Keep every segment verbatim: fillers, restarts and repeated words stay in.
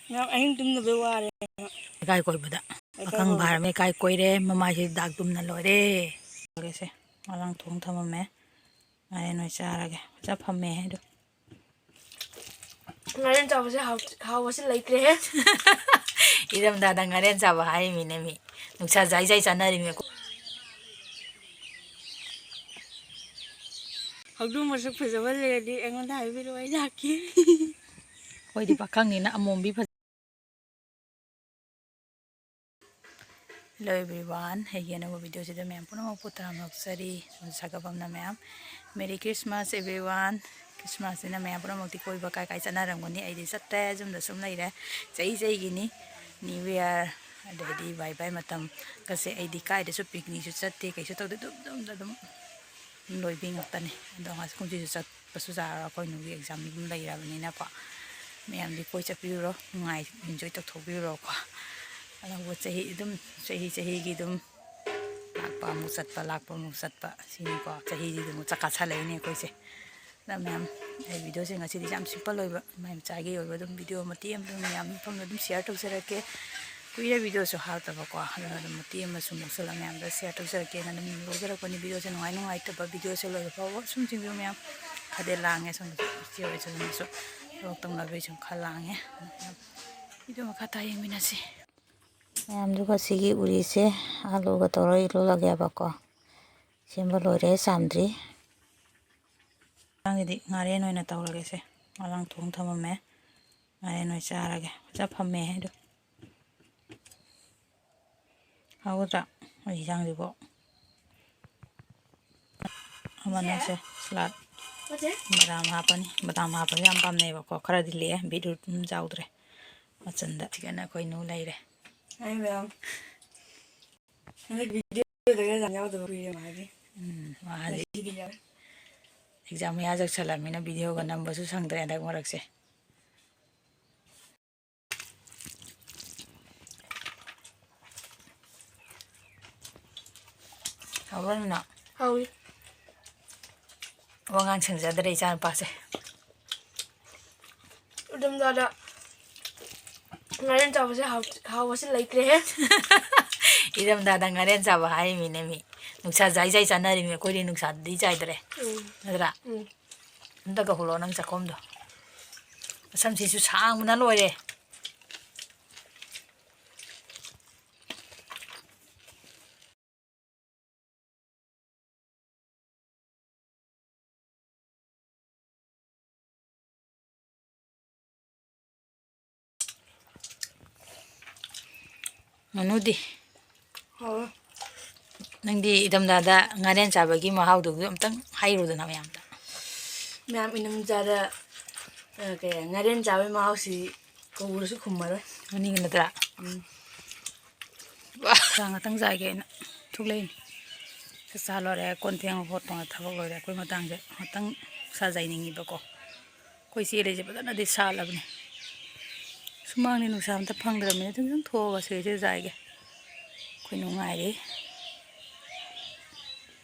ꯉꯔꯥꯡ ꯑꯍꯤꯡ ꯇꯨꯝꯗꯕꯩ ꯋꯥꯔꯦ꯫ ꯂꯩꯀꯥꯏ ꯀꯣꯏꯕꯗ꯫ ꯂꯩꯀꯥꯏ ꯑꯈꯪ ꯀꯣꯏꯕ꯫ ꯚꯥꯔ ꯂꯩꯀꯥꯏ ꯀꯣꯏꯔꯦ, ꯃꯃꯥꯏꯁꯤ ꯗꯥꯛ ꯇꯨꯝꯅ ꯂꯣꯏꯔꯦ꯫ ꯂꯣꯏꯔꯦꯁꯦ꯫ ꯉꯔꯥꯡ ꯊꯣꯡ ꯊꯝꯃꯝꯃꯦ꯫ ꯉꯥꯔꯦꯟ ꯑꯣꯏ ꯆꯥꯔꯒꯦ꯫ ꯐꯖ ꯐꯝꯃꯦ ꯍꯥꯏꯗꯣ꯫ ꯉꯥꯔꯦꯟ ꯆꯥꯕꯁꯦ ꯍꯥꯎ-, ꯍꯥꯎꯕꯁꯦ ꯂꯩꯇ꯭ꯔꯦꯍꯦ꯫ ꯏꯔꯝꯗꯥꯗ ꯉꯥꯔꯦꯟ ꯆꯥꯕ ꯍꯥꯏꯔꯤꯃꯤꯅꯦ ꯃꯤ꯫ ꯅꯨꯡꯁꯥ ꯖꯥꯏ ꯖꯥꯏ ꯆꯥꯅꯔꯤꯃꯤ꯫ ꯍꯧꯗꯣꯡ ꯃꯁꯛ ꯐꯖꯕ ꯂꯩꯔꯗꯤ ꯑꯩꯉꯣꯟꯗ ꯍꯥꯏꯕꯤꯔꯛꯑꯣ, ꯑꯩ ꯂꯥꯛꯀꯦ꯫ ꯑꯩꯈꯣꯏꯗꯤ ꯄꯥꯈꯪꯅꯤꯅ ꯑꯃꯣꯝꯕꯤ ꯐꯖ-, Hello everyone, ꯑꯩꯒꯤ ꯑꯅꯧꯕ video ꯁꯤꯗ ꯃꯌꯥꯝ ꯄꯨꯝꯅꯃꯛꯄꯨ ꯇꯔꯥꯝꯅ ꯑꯣꯛꯆꯔꯤ꯫ ꯁꯥꯒꯠꯐꯝꯅ ꯃꯌꯥꯝ Merry Christmas everyone꯫ Christmas ꯁꯤꯅ ꯃꯌꯥꯝ ꯄꯨꯝꯅꯃꯛꯇꯤ ꯀꯣꯏꯕ ꯀꯥꯏ ꯀꯥꯏ ꯆꯠꯅꯔꯝꯒꯅꯤ, ꯑꯩꯗꯤ ꯆꯠꯇꯦ, ꯌꯨꯝꯗ ꯁꯨꯝ ꯂꯩꯔꯦ꯫ ꯆꯍꯤ ꯆꯍꯤꯒꯤꯅꯤ, New Year ꯑꯗꯩꯗꯤ bye bye ꯃꯇꯝꯒꯁꯦ ꯑꯩꯗꯤ ꯀꯥꯏꯗꯁꯨ picnic ꯁꯨ ꯆꯠꯇꯦ, ꯀꯩꯁꯨ ꯇꯧꯗꯦ, ꯑꯗꯨꯝ ꯌꯨꯝꯗ ꯑꯗꯨꯝ ꯂꯣꯏꯕꯤ ꯉꯥꯛꯇꯅꯤ꯫ ꯑꯗꯣ ꯉꯁꯤ ꯀꯨꯝꯁꯤꯁꯨ ꯆꯠꯄꯁꯨ ꯌꯥꯔꯣꯏ, ꯑꯩꯈꯣꯏ ꯅꯨꯡꯒꯤ exam ꯑꯗꯨꯝ ꯂꯩꯔꯕꯅꯤꯅꯀꯣ꯫ ꯃꯌꯥꯝꯗꯤ ꯀꯣꯏ ꯆꯠꯄꯤꯔꯨꯔꯣ, ꯅꯨꯡꯉꯥꯏ enjoy ꯇꯧꯊꯣꯛꯄꯤꯔꯨꯔꯣꯀꯣ꯫ ꯑꯅꯧꯕ ꯆꯍꯤ ꯑꯗꯨꯝ, ꯆꯍꯤ ꯆꯍꯤꯒꯤ ꯑꯗꯨꯝ ꯂꯥꯛꯄ ꯑꯃꯨꯛ ꯆꯠꯄ, ꯂꯥꯛꯄ ꯑꯃꯨꯛ ꯆꯠꯄ, ꯁꯤꯅꯤꯀꯣ꯫ ꯆꯍꯤꯁꯤꯗꯤ ꯑꯃꯨꯛ ꯆꯀꯥ ꯁꯥꯠꯂꯛꯏꯅꯦ ꯑꯩꯈꯣꯏꯁꯦ꯫ ꯑꯗ ꯃꯌꯥꯝ, ꯑꯩ video ꯁꯦ ꯉꯁꯤꯗꯤ ꯌꯥꯝ simple ꯑꯣꯏꯕ, ꯏꯃꯥ ꯏꯆꯥꯒꯤ ꯑꯣꯏꯕ ꯑꯗꯨꯝ video ꯃꯇꯦꯛ ꯑꯃ ꯑꯗꯨꯝ ꯃꯌꯥꯝ ꯃꯐꯝꯗ ꯑꯗꯨꯝ share ꯇꯧꯖꯔꯛꯀꯦ꯫ ꯀꯨꯏꯔꯦ video ꯁꯨ ꯍꯥꯞꯇꯕꯀꯣ, ꯑꯗꯨꯅ ꯑꯗꯨꯝ ꯃꯇꯦꯛ ꯑꯃ ꯁꯨꯝ ꯂꯧꯁꯤꯜꯂꯒ ꯃꯌꯥꯝꯗ share ꯇꯧꯖꯔꯛꯀꯦꯅ ꯑꯗꯨꯝ ꯂꯧꯖꯔꯛꯄꯅꯤ꯫ Video ꯁꯦ ꯅꯨꯡꯉꯥꯏ ꯅꯨꯡꯉꯥꯏꯇꯕ video ꯁꯦ ꯂꯣꯏꯕ ꯐꯥꯎꯕ ꯁꯨꯝ ꯌꯦꯡꯕꯤꯌꯨ ꯃꯌꯥꯝ꯫ ꯈꯔꯗꯤ ꯂꯥꯡꯉꯦ ꯁꯣꯝꯗꯁꯨ, ꯏꯆꯦ ꯍꯣꯏꯁꯨ ꯁꯣꯝꯗꯁꯨ ꯊꯕꯛ ꯇꯧꯅꯕꯩ ꯁꯨꯝ ꯈꯔ ꯂꯥꯡꯉꯦ꯫ Video ꯃꯈꯥ ꯇꯥ ꯌꯦꯡꯃꯤꯟꯅꯁꯤ꯫ ꯃꯌꯥꯝꯗꯨꯒ ꯁꯤꯒꯤ ꯎꯔꯤꯁꯦ ꯑꯂꯨꯒ ꯇꯧꯔꯒ ꯏꯔꯣꯜꯂꯒꯦꯕꯀꯣ꯫ ꯁꯦꯝꯕ ꯂꯣꯏꯔꯦ, ꯆꯥꯝꯗ꯭ꯔꯤ꯫ ꯏꯟꯁꯥꯡꯁꯤꯗꯤ ꯉꯥꯔꯦꯟ ꯑꯣꯏꯅ ꯇꯧꯔꯒꯦꯁꯦ꯫ ꯉꯔꯥꯡ ꯊꯣꯡ ꯊꯝꯃꯝꯃꯦ꯫ ꯉꯥꯔꯦꯟ ꯑꯣꯏꯅ ꯆꯥꯔꯒꯦ꯫ ꯐꯖ ꯐꯝꯃꯦ ꯍꯥꯏꯗꯣ꯫ ꯍꯥꯎꯒꯗ꯭ꯔꯥ? ꯑꯩ ꯏꯟꯁꯥꯡꯁꯤꯕꯨ꯫ ꯑꯃꯅꯁꯦ salad꯫ ꯕꯗꯥꯝ ꯍꯥꯞꯄꯅꯤ꯫ ꯕꯗꯥꯝ ꯍꯥꯞꯄꯁꯦ ꯌꯥꯝ ꯄꯥꯝꯅꯩꯌꯦꯕꯀꯣ꯫ ꯈꯔꯗꯤ ꯂꯤꯛꯑꯦ꯫ Beetroot ꯑꯗꯨꯝ ꯆꯥꯎꯗ꯭ꯔꯦ꯫ ꯃꯆꯟꯗ꯫ ꯁꯤꯒꯅ ꯑꯩꯈꯣꯏ ꯅꯨ ꯂꯩꯔꯦ꯫ ꯍꯥꯏ ꯃꯌꯥꯝ꯫ ꯍꯟꯗꯛ video ꯗꯒ ꯌꯥꯝ ꯌꯥꯎꯗꯕ ꯀꯨꯏꯔꯦ ꯃꯥꯗꯤ꯫ ꯎꯝ, ꯃꯥꯗꯤ ꯉꯁꯤꯗꯤ ꯌꯥꯎꯔꯦ꯫ Exam ꯃꯌꯥ ꯆꯠꯁꯜꯂꯝꯅꯤꯅ video ꯒ ꯅꯝꯕꯁꯨ ꯁꯪꯗ꯭ꯔꯦ ꯍꯟꯗꯛ ꯃꯔꯛꯁꯦ꯫ ꯍꯥꯎꯕ꯭ꯔꯣ ꯅꯨꯅꯥ? ꯍꯥꯎꯏ꯫ ꯋꯥꯉꯥꯡ ꯁꯦꯡꯖꯗ꯭ꯔꯦ ꯏꯆꯥ ꯅꯨꯄꯥꯁꯦ꯫ ꯏꯔꯝꯗꯥꯗ ꯉꯥꯔꯦꯟ ꯆꯥꯕꯁꯦ ꯍꯥꯎ-, ꯍꯥꯎꯕꯁꯦ ꯂꯩꯇ꯭ꯔꯦꯍꯦ꯫ ꯏꯔꯝꯗꯥꯗ ꯉꯥꯔꯦꯟ ꯆꯥꯕ ꯍꯥꯏꯔꯤꯃꯤꯅꯦ ꯃꯤ꯫ ꯅꯨꯡꯁꯥ ꯖꯥꯏ ꯖꯥꯏ ꯆꯥꯅꯔꯤꯃꯤ, ꯑꯩꯈꯣꯏꯗꯤ ꯅꯨꯡꯁꯥꯗꯗꯤ ꯆꯥꯏꯗ꯭ꯔꯦ꯫ ꯎꯝ꯫ ꯅꯠꯇ꯭ꯔꯥ? ꯎꯝ꯫ ꯑꯝꯇ ꯀꯧꯍꯜꯂꯣ ꯅꯪ ꯆꯥꯛꯈꯣꯝꯗꯣ꯫ ꯃꯁꯝꯁꯤꯁꯨ ꯁꯥꯡꯕꯅ ꯂꯣꯏꯔꯦ꯫ ꯉꯥꯅꯨꯗꯤ? ꯍꯥꯎꯋꯦ꯫ ꯅꯪꯗꯤ ꯏꯊꯝꯊꯥꯗ ꯉꯥꯔꯦꯟ ꯆꯥꯕꯒꯤ ꯃꯍꯥꯎꯗꯨ ꯑꯝꯇꯪ ꯍꯥꯏꯔꯨꯗꯅ ꯃꯌꯥꯝꯗ꯫ ꯃꯌꯥꯝ ꯏꯅꯝꯖꯥꯗ, ꯑ, ꯀꯩ, ꯉꯥꯔꯦꯟ ꯆꯥꯕꯒꯤ ꯃꯍꯥꯎꯁꯤ ꯀꯧꯔꯁꯨ ꯈꯨꯝꯃꯔꯣꯏ꯫ ꯃꯅꯤꯡꯒꯤ ꯅꯠꯇ꯭ꯔꯥ? ꯎꯝ꯫ ꯆꯥ ꯉꯥꯛꯇꯪ ꯆꯥꯏꯒꯦ ꯑꯩꯅ ꯊꯣꯛꯂꯛꯏꯅꯤ꯫ ꯆꯥꯛ ꯆꯥ ꯂꯣꯏꯔꯦ, ꯀꯣꯟ ꯐꯦꯡꯕ ꯈꯣꯠꯄ ꯊꯕꯛ ꯂꯣꯏꯔꯦ꯫ ꯑꯩꯈꯣꯏ ꯃꯇꯥꯡꯁꯦ ꯉꯥꯛꯇꯪ ꯁꯥꯖꯩꯅꯤꯡꯉꯤꯕꯀꯣ꯫ ꯑꯩꯈꯣꯏ ꯆꯦ ꯂꯩꯁꯦ ꯐꯖꯅꯗꯤ ꯁꯥꯠꯂꯕꯅꯦ꯫ ꯁꯨꯃꯥꯡꯗꯤ ꯅꯨꯡꯁꯥ ꯑꯝꯇ ꯐꯪꯗ꯭ꯔꯕꯅꯤꯅ ꯑꯗꯨꯝ ꯊꯣꯛꯑꯒ ꯁꯤꯗꯩꯁꯤꯗ ꯆꯥꯏꯒꯦ꯫ ꯑꯩꯈꯣꯏ ꯅꯨꯡꯉꯥꯏꯔꯤ꯫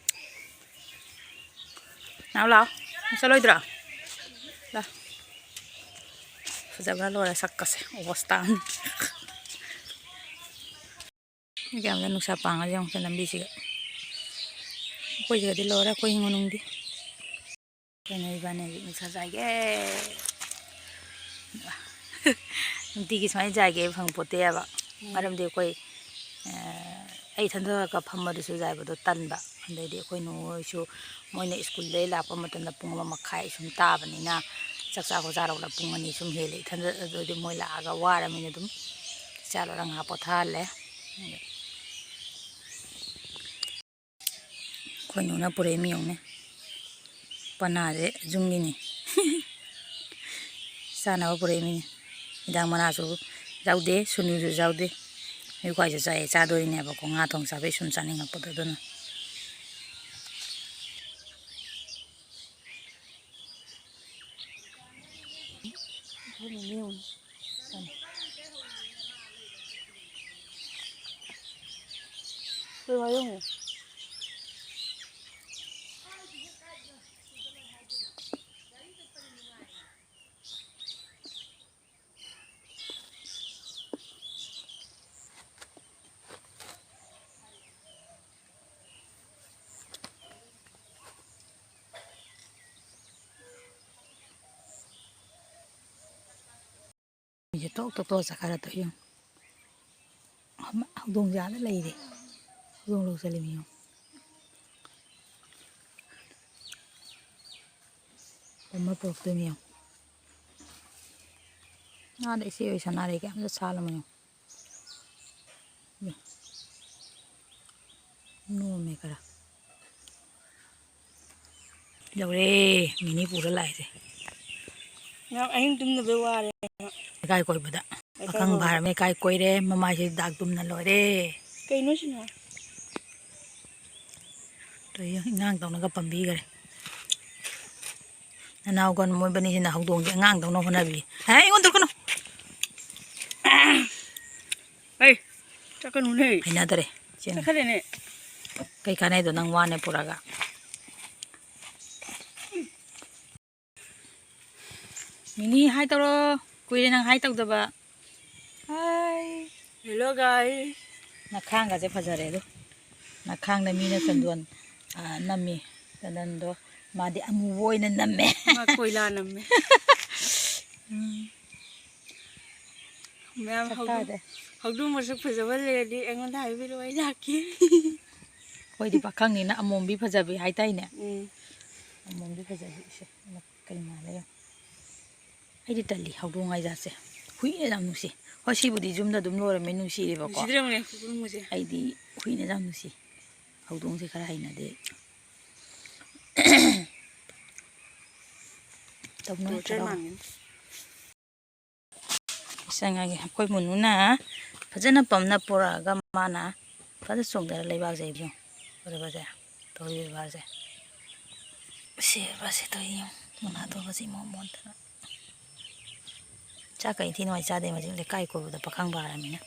ꯅꯥꯎ ꯂꯥꯎ꯫ ꯆꯠꯂꯣꯏꯗ꯭ꯔꯣ? ꯂꯥꯎ꯫ ꯐꯖꯕꯅ ꯂꯣꯏꯔꯦ ꯁꯛꯀꯁꯦ꯫ ꯑꯣꯕꯁꯇꯥ ꯑꯃꯅꯤ꯫ ꯃꯤ ꯀꯌꯥꯝꯗ ꯅꯨꯡꯁꯥ ꯄꯥꯡꯉꯁꯦ ꯌꯦꯡꯉꯨꯁꯦ ꯂꯝꯕꯤꯁꯤꯒ꯫ ꯑꯩꯈꯣꯏꯁꯤꯒꯗꯤ ꯂꯣꯏꯔꯦ ꯑꯩꯈꯣꯏ ꯍꯤꯡꯒꯣꯜꯅꯨꯡꯗꯤ꯫ ꯑꯩꯈꯣꯏꯅ ꯏꯕꯥꯅꯤ ꯍꯧꯖꯤꯛ ꯅꯨꯡꯁꯥ ꯆꯥꯏꯒꯦ꯫ ꯅꯨꯡꯇꯤꯒꯤ ꯁꯨꯃꯥꯏꯅ ꯆꯥꯏꯒꯦ ꯐꯪꯄꯣꯠꯇꯦꯕ꯫ ꯎꯝ꯫ ꯃꯔꯝꯗꯤ ꯑꯩꯈꯣꯏ, ꯑ, ꯑꯩ ꯏꯊꯟꯗꯒ ꯐꯝꯕꯗꯨꯁꯨ ꯆꯥꯏꯕꯗꯣ ꯇꯟꯕ꯫ ꯑꯗꯩꯗꯤ ꯑꯩꯈꯣꯏ ꯅꯨꯡꯉꯣꯏꯁꯨ ꯃꯣꯏꯅ ꯁ꯭ꯀꯨꯜꯗꯒꯤ ꯂꯥꯛꯄ ꯃꯇꯝꯗ ꯄꯨꯡ ꯑꯃ ꯃꯈꯥꯏ ꯁꯨꯝ ꯇꯥꯕꯅꯤꯅ ꯆꯥꯛ ꯆꯥ ꯈꯣꯠ ꯆꯥꯔꯛꯄꯗ ꯄꯨꯡ ꯑꯅꯤ ꯁꯨꯝ ꯍꯦꯜꯂꯦ꯫ ꯏꯊꯟꯗ ꯑꯗꯨꯗꯤ ꯃꯣꯏ ꯂꯥꯛꯑꯒ ꯋꯥꯔꯕꯅꯤꯅ ꯑꯗꯨꯝ ꯆꯥ ꯂꯣꯏꯔ ꯉꯥꯏꯍꯥꯛ ꯄꯣꯊꯥꯍꯜꯂꯦ꯫ ꯑꯩꯈꯣꯏ ꯅꯨꯅ ꯄꯨꯔꯛꯏ ꯃꯤ ꯌꯦꯡꯉꯨꯅꯦ꯫ ꯄꯅꯥꯁꯦ ꯌꯨꯝꯒꯤꯅꯤ꯫ ꯆꯥꯅꯕ ꯄꯨꯔꯛꯏ ꯃꯤꯅꯤ꯫ ꯍꯤꯗꯥꯛ ꯃꯅꯥꯁꯨ ꯌꯥꯎꯗꯦ, ꯁꯨꯅꯨꯁꯨ ꯌꯥꯎꯗꯦ꯫ ꯑꯩꯈꯣꯏꯁꯨ ꯆꯥꯏ, ꯆꯥꯗꯣꯏꯅꯦꯕꯀꯣ, ꯉꯥ ꯊꯣꯡ ꯆꯥꯕꯩ ꯁꯨꯝ ꯆꯥꯅꯤꯡꯉꯛꯄꯗꯣ ꯑꯗꯨꯅ꯫ ꯃꯤꯁꯦ ꯇꯣꯛ ꯇꯣꯛ ꯇꯣꯛ ꯆꯠꯈꯔ ꯇꯣꯛ ꯌꯦꯡꯉꯨ꯫ ꯍꯧꯗꯣꯡꯁꯦ ꯑꯥꯗ ꯂꯩꯔꯦ꯫ ꯍꯧꯗꯣꯡ ꯂꯧ ꯆꯠꯂꯤꯃꯤ ꯌꯦꯡꯉꯨ꯫ ꯑꯃ ꯄꯨꯔꯛꯇꯣꯏꯅꯤ ꯌꯦꯡꯉꯨ꯫ ꯑꯥꯗ ꯏꯆꯦ ꯍꯣꯏ ꯁꯥꯟꯅꯔꯦ ꯀꯌꯥꯝꯇ ꯁꯥꯠꯂꯝꯃꯣ ꯌꯦꯡꯉꯨ꯫ ꯅꯣꯝꯃꯦ ꯈꯔ꯫ ꯌꯧꯔꯦ, ꯃꯤꯅꯤ ꯄꯨꯔ ꯂꯥꯛꯏꯁꯦ꯫ ꯅꯪ ꯑꯍꯤꯡ ꯇꯨꯝꯗꯕꯩ ꯋꯥꯔꯦ꯫ ꯂꯩꯀꯥꯏ ꯀꯣꯏꯕꯗ꯫ ꯂꯩꯀꯥꯏ ꯄꯥꯈꯪ ꯀꯣꯏꯕꯗ꯫ ꯐꯥꯔꯕ ꯂꯩꯀꯥꯏ ꯀꯣꯏꯔꯦ, ꯃꯃꯥꯏꯁꯦ ꯗꯥꯛ ꯇꯨꯝꯅ ꯂꯣꯏꯔꯦ꯫ ꯀꯩꯅꯣ ꯁꯤꯅ? ꯇꯧꯔꯤ ꯏꯉꯥꯡ ꯇꯧꯅꯒ ꯄꯝꯕꯤꯈꯔꯦ꯫ ꯅꯅꯥꯎꯒ ꯃꯣꯏꯕꯅꯤꯁꯤꯅ ꯍꯧꯗꯣꯡꯁꯦ ꯑꯉꯥꯡꯗꯧꯅ ꯍꯣꯠꯅꯕꯤ꯫ ꯍꯦ, ꯑꯩꯉꯣꯟꯗ ꯀꯩꯅꯣ꯫ ꯍꯩ, ꯆꯠꯀꯅꯨꯅꯦ꯫ ꯍꯩꯅꯗꯔꯦ꯫ ꯆꯦꯟ꯫ ꯆꯠꯈ꯭ꯔꯦꯅꯦ꯫ ꯀꯩ ꯀꯥꯟꯅꯩꯗꯣ ꯅꯪ ꯋꯥꯅꯦ ꯄꯨꯔꯒ꯫ ꯃꯤꯅꯤ ꯍꯥꯏ ꯇꯧꯔꯣ꯫ ꯀꯨꯏꯔꯦ ꯅꯪ ꯍꯥꯏ ꯇꯧꯗꯕ꯫ ꯍꯥꯏ꯫ Hello guys꯫ ꯅꯈꯥꯡꯒꯁꯦ ꯐꯖꯔꯦ ꯑꯗꯣ꯫ ꯅꯈꯥꯡꯗ ꯃꯤꯅ ꯆꯟꯗꯣꯟ, ꯑ, ꯅꯝꯃꯤ꯫ ꯆꯟꯗꯣꯟꯗꯣ ꯃꯥꯗꯤ ꯑꯃꯨꯕ ꯑꯣꯏꯅ ꯅꯝꯃꯦ꯫ ꯃꯥ ꯀꯣꯏꯂꯥ ꯅꯝꯃꯦ꯫ ꯎꯝ꯫ ꯃꯌꯥꯝ ꯍꯧꯗꯣꯡ, ꯁꯛꯇꯥꯗꯦ꯫ ꯍꯧꯗꯣꯡ ꯃꯁꯛ ꯐꯖꯕ ꯂꯩꯔꯗꯤ ꯑꯩꯉꯣꯟꯗ ꯍꯥꯏꯕꯤꯔꯛꯑꯣ, ꯑꯩ ꯂꯥꯛꯀꯦ꯫ ꯑꯩꯈꯣꯏꯗꯤ ꯄꯥꯈꯪꯅꯤꯅ ꯑꯃꯣꯝꯕꯤ ꯐꯖꯕꯤ ꯍꯥꯏꯇꯥꯏꯅꯦ꯫ ꯎꯝ꯫ ꯑꯃꯣꯝꯕꯤ ꯐꯖꯕꯤ ꯏꯁꯦ꯫ ꯀꯩ ꯃꯥꯜꯂꯦ ꯌꯦꯡꯉꯣ꯫ ꯑꯩꯗꯤ ꯇꯜꯂꯤ ꯍꯧꯗꯣꯡ ꯍꯥꯏꯖꯥꯠꯁꯦ꯫ ꯍꯨꯏꯅ ꯌꯥꯝ ꯅꯨꯡꯁꯤ꯫ ꯍꯣꯏ, ꯁꯤꯕꯨꯗꯤ ꯌꯨꯝꯗ ꯑꯗꯨꯝ ꯂꯣꯏꯔꯝꯃꯦ, ꯅꯨꯡꯁꯤꯔꯦꯕꯀꯣ꯫ ꯅꯨꯡꯁꯤꯗ꯭ꯔꯕꯅꯦ ꯍꯧꯗꯣꯡꯁꯦ꯫ ꯑꯩꯗꯤ ꯍꯨꯏꯅ ꯌꯥꯝ ꯅꯨꯡꯁꯤ꯫ ꯍꯧꯗꯣꯡꯁꯦ ꯈꯔ ꯍꯩꯅꯗꯦ꯫ ꯇꯧꯅ ꯇꯣꯔꯆꯔ ꯇꯧꯔ꯫ ꯃꯥꯟꯒꯅꯤ꯫ ꯆꯪꯉꯒꯦ꯫ ꯑꯩꯈꯣꯏ ꯃꯨꯅꯨꯅ ꯐꯖꯅ ꯄꯝꯅ ꯄꯨꯔꯛꯑꯒ ꯃꯥꯅ ꯐꯖꯅ ꯆꯣꯡꯊꯔ ꯂꯩꯕꯥꯛꯁꯦ ꯌꯦꯡꯉꯨ꯫ ꯎꯔꯕꯁꯦ? ꯇꯧꯔꯤꯕꯁꯦ꯫ ꯁꯤ ꯎꯔꯕꯁꯦ ꯇꯧꯔꯤ ꯌꯦꯡꯉꯨ꯫ ꯃꯅꯥ ꯇꯧꯕꯁꯦ ꯏꯃꯣꯟ ꯃꯣꯟꯗꯅ꯫ ꯆꯥꯛꯀ ꯏꯟꯊꯤ ꯅꯨꯡꯉꯥꯏ ꯆꯥꯗꯦ ꯃꯁꯤ ꯂꯩꯀꯥꯏ ꯀꯣꯏꯕꯗ ꯄꯥꯈꯪ ꯐꯥꯔꯃꯤꯅ꯫